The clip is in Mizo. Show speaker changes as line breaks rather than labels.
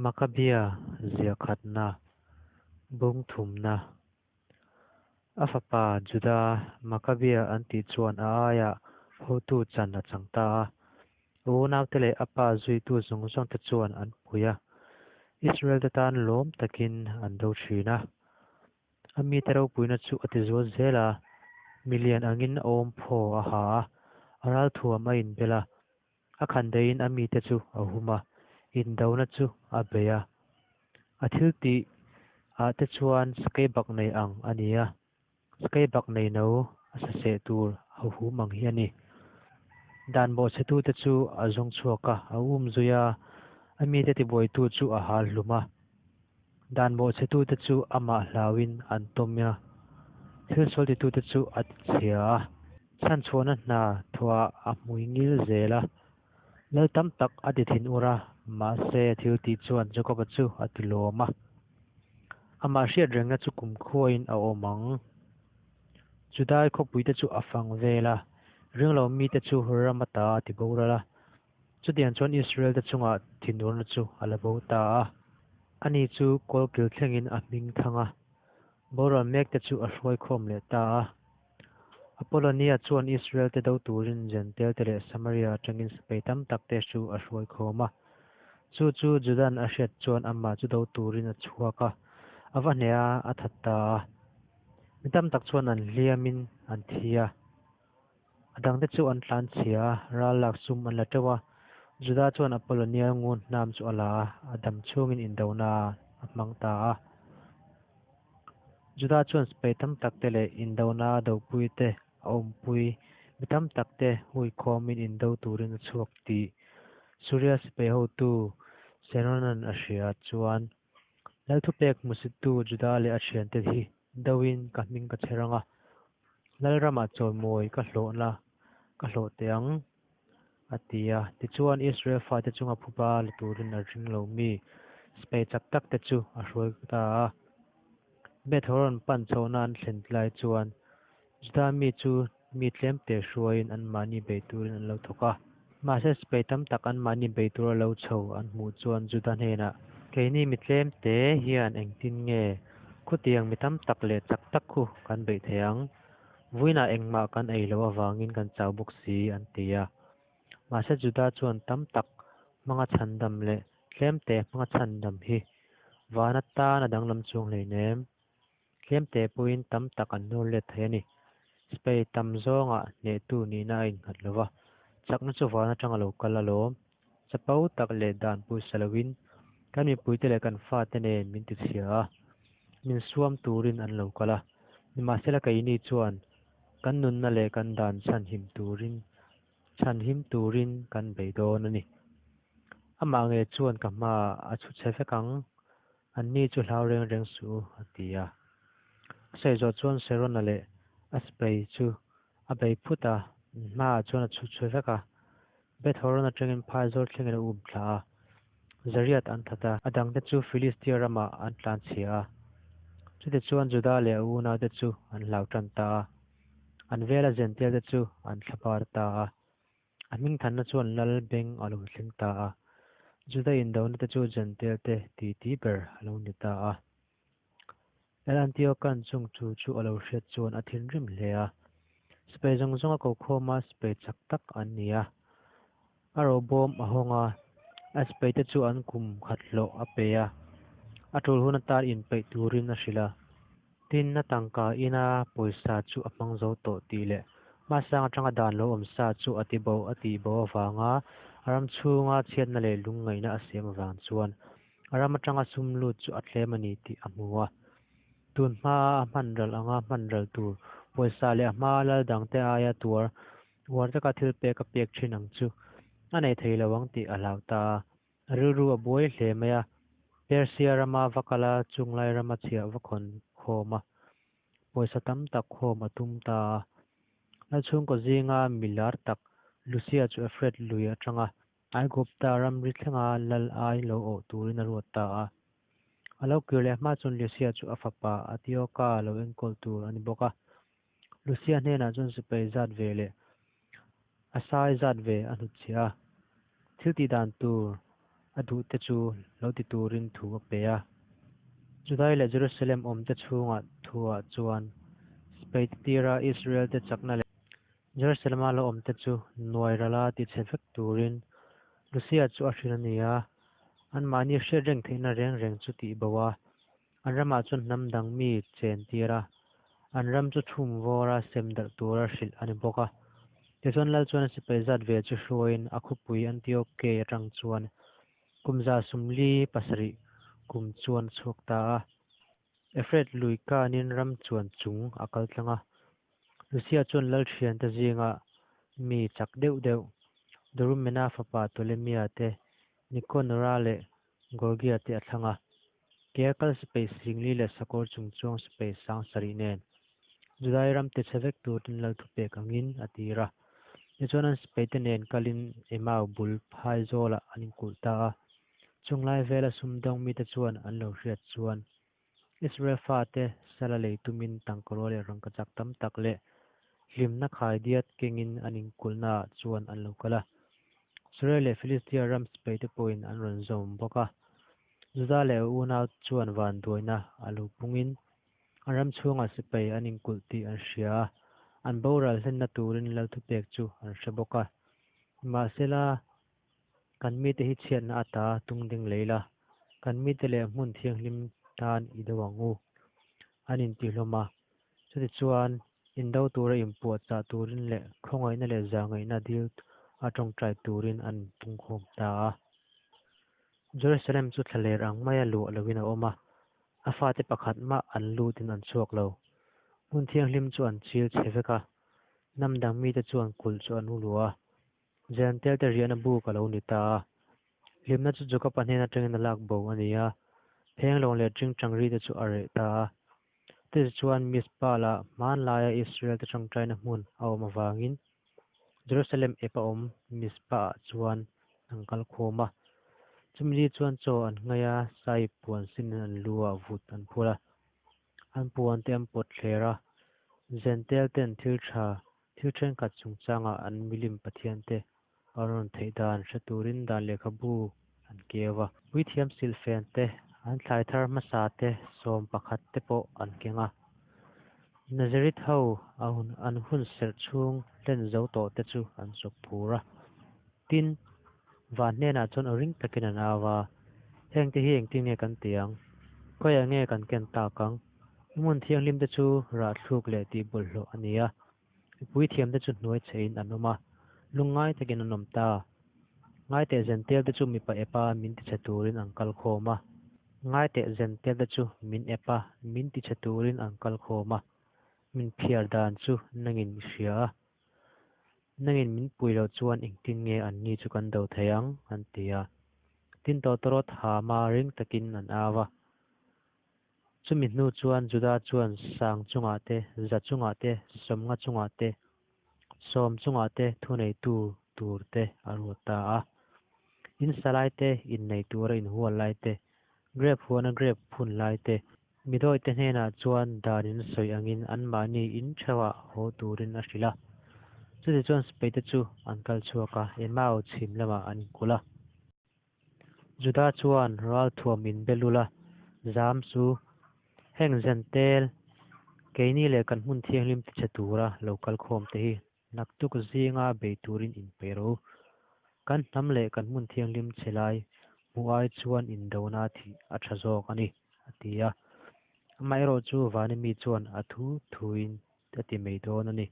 Makabia ziah khatna, bung thumna. A fapa Juda Makabia an tih chuan a aiah hotu chan a chang ta a. A unaute leh a pa zuitu zawng zawngte chuan an pui a, Israel-te tan lawm takin an do thin a. A mite ropuina chu a tizual zel a, milian angin a awmphaw a ha a, a ralthuam a inbel a. A khandaihin a mite chu a hum a, indona chu a bei a. A thil tih ah te chuan skeibak nei ang a ni a, skeibak nei no a saseh tur a hum ang hi a ni. Dan bawhchhetute chu a zawng chhuak a, a um zui a, a mite tibuaitu chu a hal hlum a. Dan bawhchhetute chu amah hlauin an tawm a, thil sual titute chu a tichhia a. Chhanchhuahna hna thuah a hmui ngil zel a, lal tam tak a ti thin ur a, mahse thil tih chuan Jakob-a chu a ti lawm a. Amah hriat rengna chu kumkhuain a awm ang. Judai khawpuite chu a fang vel a, ringlo mite chu ram ata a ti boral a. Chutiang chuan Israel-te chungah thinurna chu a la bo ta a. Ani chu kawlkil thlengin a hming thang a, boral mekte chu a hruai khawm leh ta a. Apollonia chuan Israel-te do turin Jentail-te leh Samaria atangin sipai tam takte chu a hruai khawm a. Chu chu Judan a hriat chuan amah chu do turin a chhuak a, a va hneh a, a that ta a. Mi tam tak chuan an hliamin an thi a. A dangte chu an tlan chhia a, ral lak sum an la teuh a. Juda chuan Apollonia ngun hnam chu a la a, a dam chhungin indona a hmang ta a. Juda chuan sipai tam takte leh indona dopuite a awmpui mi tam takte huikhawmin indo turin a chhuak tih Suria sipai hotu Seronan a hria chuan, Lal thupek hmusittu Juda leh a thiante hi doin ka hming ka chher ang a, Lalramah chawimawi ka hlawhna ka hlawh teh ang, a ti a. Tichuan, Israel fate chunga phuba la turin a ring lo mi sipai chak tak te chu a hruai ta a. Beth Horon pan chhohna an thlen lai chuan Juda mi chu mi tlemte hruaiin anmahni bei turin an lo thawk a. Mahse, sipai tam tak anmahni bei tura lo chho an hmuh chuan Juda hnenah, Keini mi tlemte hian engtin nge khutiang mi tam tak leh chak tak khu kan beih thei ang? Vawiinah engmah kan ei loh avangin kan chau bawk si, an ti a. Mahse Juda chuan tam tak hmanga chhandam leh tlemte hmanga chhandam hi van atan a danglam chuang hleinem. Tlemte pawhin tam tak an hnur let thei a ni. Sipai tam zawngah hnehtu nihna a innghat lo va, chakna chu van atanga lo kal alawm. Chapo tak leh dan pawisa loin kan mipuite leh kan fate nen min tichhia a, min suam turin an lo kal a. Nimahsela keini chuan kan nunna leh kan dan chhanhim turin chhanhim turin kan bei dawn a ni. Amah nge chuan ka hmaah a chhu chhe vek ang, anni chu hlau reng reng suh u, a ti a. A sawi zawh chuan Serona leh a sipai chu a bei phut a, hmaah chuan a chhu chhe vek a. Beth Horon atangin phaizawl thlengin a um thla a, Zariat an that a, a dangte chu Filistia ramah an tlan chhia a. Chutichuan Juda leh a unaute chu an hlau tan ta a, an vela Jentail-te chu an thla bar ta a. A hmingthanna chuan lal beng a lo thleng ta a, Juda indona te chu Jentail-te titi ber a lo ni ta a. Lal Antioch-a'n chung thu chu a lo hriat chuan a thinrim hle a. Sipai zawng zawng a ko khawm a, sipai chak tak an ni a. A robawm a hawng a, a sipaite chu an kum khat hlawh a pe a, a tul hun atan inpeih turin a hrilh a. Tin, a tangka ina pawisa chu a hmang zo tawh tih leh hmasang atanga dan lo awm sa chu a ti bo a tih bo avanga a ram chhunga chhiatna leh lungngaihna a siam avang chuan A ram atanga sum lut chu a tlem a ni tih a hmu a. Tun hmaa a hman ral anga hman ral tur pawisa leh a hmaa lal dangte aia tuar uar taka thil pek a pek thin ang chu a nei thei lo ang tih a hlau ta a. A rilru a buai hle mai a. Persia rama va kal a, chunglai rama chhiah va khawn khawm a, pawisa tam tak khawm a tum ta a. Lalchhungkaw zinga milar tak Lucia chu Efret lui atanga Aigupta ramri thlenga lal ai lo awh turin a ruat ta a. A lo kir leh hma chuan Lucia chu a fapa Atioka lo enkawl tur a ni bawk a. Lucia hnenah chuan sipai zat ve leh a sai zat ve a hnutchhiah a. Thil tih dan tur a duhte chu lo ti turin thu a pe a. Judai leh Jerusalem awmte chhungah thuah chuan sipaite tira Israelte chakna leh Jerusalema la awmte chu nuai rala tichhe vek turin Lusia chu a hrilh a ni a, anmahni hriat reng theihna reng reng chu tihbo a, an ramah chuan hnam dang mi chen tir a, an ram chu thum vawra sem darh tura hrilh a ni bawk a. Tichuan Lal chuan a sipai zat ve chu hruaiin a khawpui Antiokei atang chuan kum 77 kum chuan a chhuak ta a. Efret lui kanin ram chuan chung a kal tlang a. Lusia chuan Lal thiante zinga mi chak deuh deuh Dorumena fapa Ptolemia te, Nikonora leh Gorgia te a thlang a. Kea kal sipai 4000 leh sakawr chungchuang sipai 7000 nen Judai ram tichhe vek turin Lal thupek angin a tir a. Tichuan an sipaite nen kalin Emau bul phai zawlah an inkulh ta a. Chunglai vela sumdawng mite chuan an lo hriat chuan Israel fate sala lei tumin tangkarua leh rangkachak tam tak leh hlimna khaidiat kengin an inkulhnaah chuan an lo kal a. Suria leh Filistia ram sipaite pawhin an rawn zawm bawk a. Juda leh a unau chuan vanduaina a lo pungin an ram chhungah sipai an inkulh tih an hria a, an boral hlenna turin Lal thupek chu an hre bawk a. Nimahsela, kan mite hi chhiatna ata tungding lei la, kan mite leh hmun thianghlim tan i do ang u, an intihlawm a. Chutichuan, indo tura inpuahchah turin leh khawngaihna leh zahngaihna dil a tawngtai turin an pungkhawm ta a. Jerusalem chu thlaler ang maia luah loin a awm a, a fate pakhat mah an lutin an chhuak lo. Hmun thianghlim chu an chil chhe vek a, hnam dang mite chuan kulh chu an ulu a. Jentail-te riahna buk a lo ni ta a. Hlimna chu Jakob-a hnen atangin a lak bo a ni a, phenglawng leh tingtang rite chu a reh ta a. Chutichuan Mizpah lah hmanlaia Israel-te tawngtaina hmun a awm avangin Jerusalem ep a awm Mizpah-ah chuan an kal khawm a. Chumi ni chuan chaw an ngaih a, saiip puan sinin an lu-ah vut an phul a. An puante an pawt thler a, Jentail-ten thil tha Thil thenkhat chungchangah an milim pathiante a rawn theih dan hre turin dan lehkhabu an keu a. Puithiam silhfen te, an thlai thar hmasa te 11 te pawh an keng a. Nazareth ho an hun serh chhung hlen zo tawh te chu an chawp phur a. Tin, van hnenah chuan aw ring takin an au a, Hengte hi engtin nge kan ti ang? Khawiah nge kan ken tak ang? I hmun thianghlim te chu rahthluk leh tih bawlhhlawh a ni a, mipui thiam te chu hnuai chhein an awm a, lungngai takin an awm ta. Ngaiteh zentel te chu mipa epa min tichhe turin an kal khawm a. Ngaiteh zentel te chu min epa min tichhe turin an kal khawm a, min phiar dan chu nangin i hria a. Nangin min pui loh chuan engtin nge an ni chu kan do thei ang? an ti a. Tin tawtawrawt hama ring takin an au a. Chumi hnu chuan Juda chuan sang chungah te, za chungah te, 50 chungah te, 10 chungah te thuneitu tur te a ruat ta a. In sa lai te, innei tura inhual lai te, grep huana grep phun lai te, midawite hnenah chuan dan in sawi angin anmahni in theuhah haw turin a hrilh a. Chutichuan sipaite chu an kal chhuak a, Emau chhim lamah an inkulh a. Juda chuan ralthuam in be lul a, zam chu heng zentel keini leh kan hmun thianghlim tichhe tura lo kal khawm te hi naktuk zinga bei turin inpeih rawh u. Kan hnam leh kan hmun thianghlim chhe lai hmuh ai chuan indona thih a tha zawk a ni, a ti a. Amaherawhchu Vani mi chuan a thu thuin a ti mai dawn a ni.